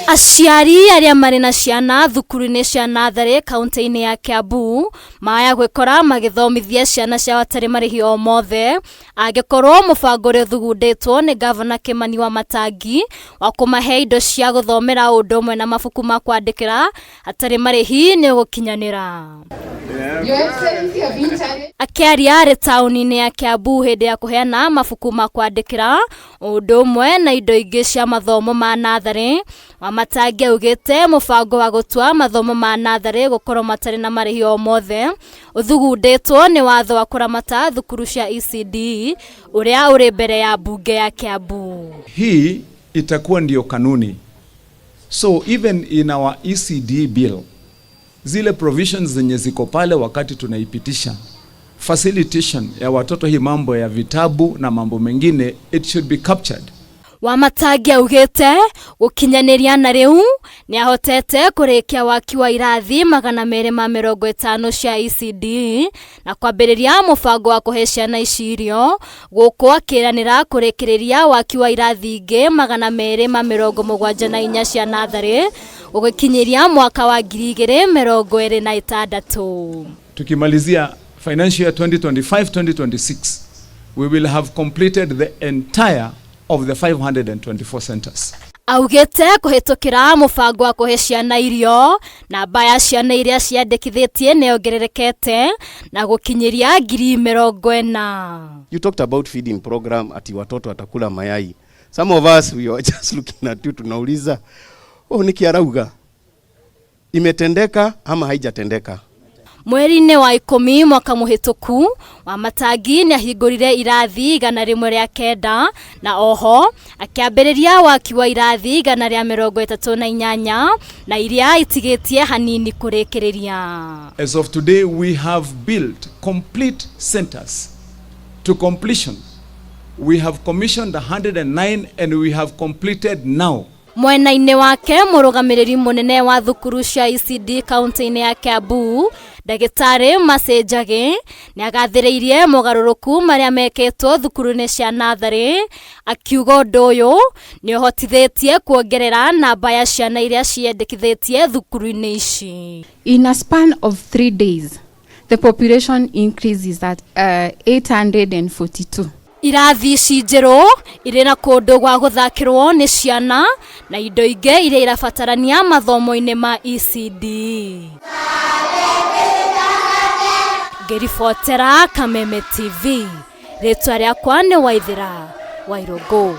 Aciari arĩa marĩ na ciana thukuru-inĩ cia natharĩ kaunti-inĩ ya Kiambu maya gwĩkora magĩthomithia ciana ciao hatarĩ marĩhi o mothe angĩkorwo mũbango ũrĩa ũthugundĩtwo nĩ ngavana Kĩmani Wamatangi wa kũmahe indo cia gũthomera ũndũ ũmwe na mabuku ma kwandĩkĩra hatarĩ marĩhi nĩ ũgũkinyanĩra. Akĩaria arĩ taũni-inĩ ya Kiambu hĩndĩ ya kũheana mabuku ma kwandĩkĩra ũndũ ũmwe na indo ingĩ cia mathomo ma natharĩ, Wamatangi augĩte mũbango wa gũtua mathomo ma natharĩ gũkorwo matarĩ na marĩhi o mothe ũthugundĩtwo nĩ watho wa kũramata thukuru cia ECD ũrĩa ũrĩ mbere ya mbunge ya Kiambu. Hii itakuwa ndiyo kanuni. So even in our ECD bill, zile provisions zenye ziko pale wakati tunaipitisha facilitation ya watoto hii mambo ya vitabu na mambo mengine, it should be captured. Wamatangi augĩte gũkinyanĩria na rĩu nĩahotete kũrĩkia waki wa irathi 250 cia ECD na kwambĩrĩria mũbango wa kũhe ciana ici irio gũkũ akĩranĩra kũrĩkĩrĩria waki wa irathi ingĩ 274 cia natharĩ gũgĩkinyĩria mwaka wa 2026. Tukimalizia financial year 2025-2026, we will have completed the entire of the 524 centers. Augĩte kũhĩtũkĩra mũbango wa kũhe ciana irio namba ya ciana iria ciandĩkithĩtie nĩ yongererekete na gũkinyĩria 40,000. You talked about feeding program ati watoto watakula mayai. Some of us, we are just looking at you, tunauliza, oh, niki arauga imetendeka ama haijatendeka? Mweri-inĩ wa 10 mwaka mũhĩtũku Wamatangi nĩ ahingũrire irathi 109 na oho akĩambĩrĩria waki wa irathi 138 na iria itigĩtie hanini kũrĩkĩrĩria. As of today, we have built complete centers to completion. We have commissioned 109 and we have completed now. Mwena-inĩ wake mũrũgamĩrĩri mũnene wa thukuru cia ECD kaunti-inĩ ya Kiambu ndagĩtarĩ Mercy Njagi nĩ agathĩrĩirie mogarũrũku marĩa mekĩtwo thukuru-inĩ cia natharĩ akiuga ũndũ ũyũ nĩ ũhotithĩtie kuongerera namba ya ciana iria ciendekithĩtie thukuru-inĩ ici. In a span of 3 days, the population increase is at 842. Irathi ici njerũ irĩ na kũndũ gwa gũthakĩrwo nĩ ciana na indo ingĩ iria irabatarania mathomo-inĩ ma ECD. Ngĩribotera Kameme TV, rĩtwa rĩakwa nĩ Waithĩra Wairũngũ.